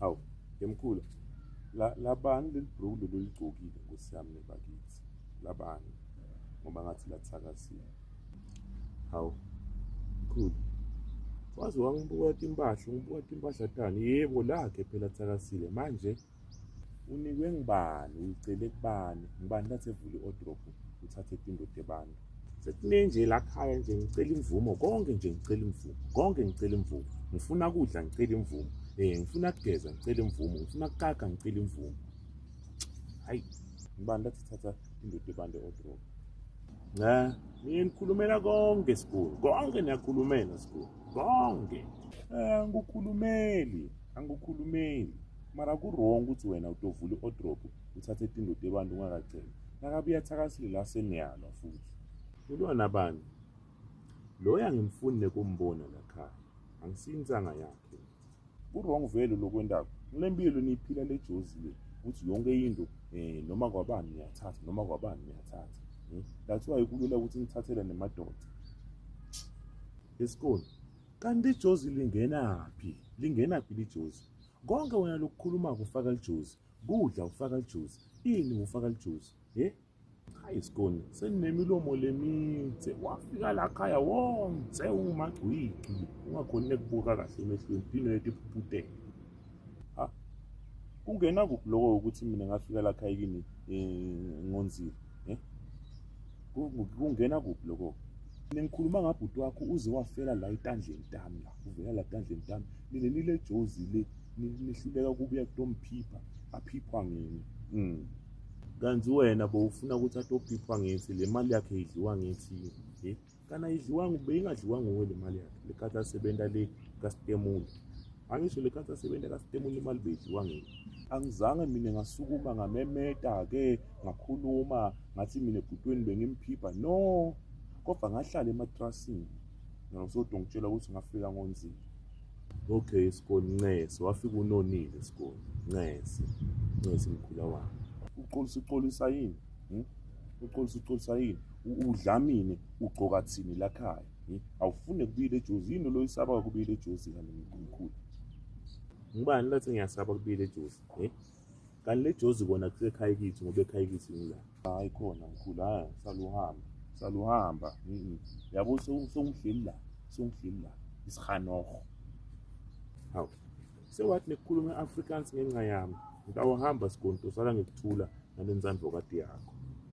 Hawu, yemkhulu. La labani leli bhruku leli oligcokile nkosi yami nebakithi. Labani ngoba ngathi lathakasile. Hawu. Mkhulu. Waze wangibuka timpahla, ungibuka timpahla tani. Yebo lakhe phela thakasile manje unikwe ngubani ulicele kubani ngubani lathi evule i-odrobhu uthathe tindoda ebantu Sekuningi nje la khaya nje ngicela imvumo konke nje ngicela imvumo konke ngicela imvumo ngifuna kudla ngicela imvumo ngifuna kugeza ngicela imvumo ngifuna kukaka ngicela imvumo. Hayi ngibani lathi thatha indoda ebande odrobha. Nca niye nikhulumela konke sikhulu konke niyakhulumela sikhulu konke. Angikukhulumeli angikukhulumeli mara ku-wrong ukuthi wena utovula i-odrobhu uthathe tindoda ebantu ungakaceli. Nakabuya athakasile la seniyalwa futhi. Ulwa nabani? Loyo angimfuni nekumbona lakhaya. Angisiyinsanga yakhe. Ku-wrong vele lokwendako. Kule mpilo niyiphila le jozi le ukuthi yonke into noma kwabani niyathatha noma kwabani niyathatha. That's why kulula ukuthi nithathele nemadoda. Esikole kanti ijozi lingenaphi? Lingenaphi lijozi? Konke wena lokukhuluma kufaka lijozi. Kudla ufaka lijozi. Ini ufaka lijozi? Hayi Sikoni, seninemilomo lemithe. Wafika la khaya wonke ungumagcwigcwi. Ungakhoni nekubuka kahle emehlweni, phinde lethu iphuphutele. Ha? Kungena kuphi lokho ukuthi mina ngafika la khaya kini ngonzile? Kungena kuphi lokho? Mina ngikhuluma ngabhuti wakho uze wafela la etandleni tami la. Uvela la etandleni tami. Nina nile jozi le nihluleka kubuya kutomphipha aphiphwa ngini. Kanti wena bowufuna ukuthi atophiphwa ngithi le mali yakhe idliwa ngithi kana idliwa beyingadliwa nguwe le mali yakhe lekhathi asebenza le kaStemula. Angisho lekhathi asebenza kaStemula imali beyidliwa ngini. Angizange mina ngasukuma ngamemeta ke ngakhuluma ngathi mina ebhutweni bengimphipha no kodwa ngahlala ematrasini. Mina sodwa ngitshela ukuthi ngafika ngonzima. Okay Sikoni ncese wafika unonile Sikoni ncese ncese mkhula wami. Uxolisa uxolisa yini? Uxolisa uxolisa yini? Udla mina ugcoka thini la khaya? Awufune kubuyela eJozi yini lo isaba kubuyela eJozi kanti mkhulu? Ngibani lathi ngiyasaba kubuyela eJozi? Kanti le Jozi kona kusekhaya kithi ngoba ekhaya kithi ngila. Hayi khona mkhulu, hayi saluhamba saluhamba. Yabo sewungihleli la, sewungihleli la isihanoho. Hawu. Sewathi nekukhuluma iAfrikaans ngenxa yami. Ngitawuhamba sigonto sala ngikuthula nalenzandvo kade yakho.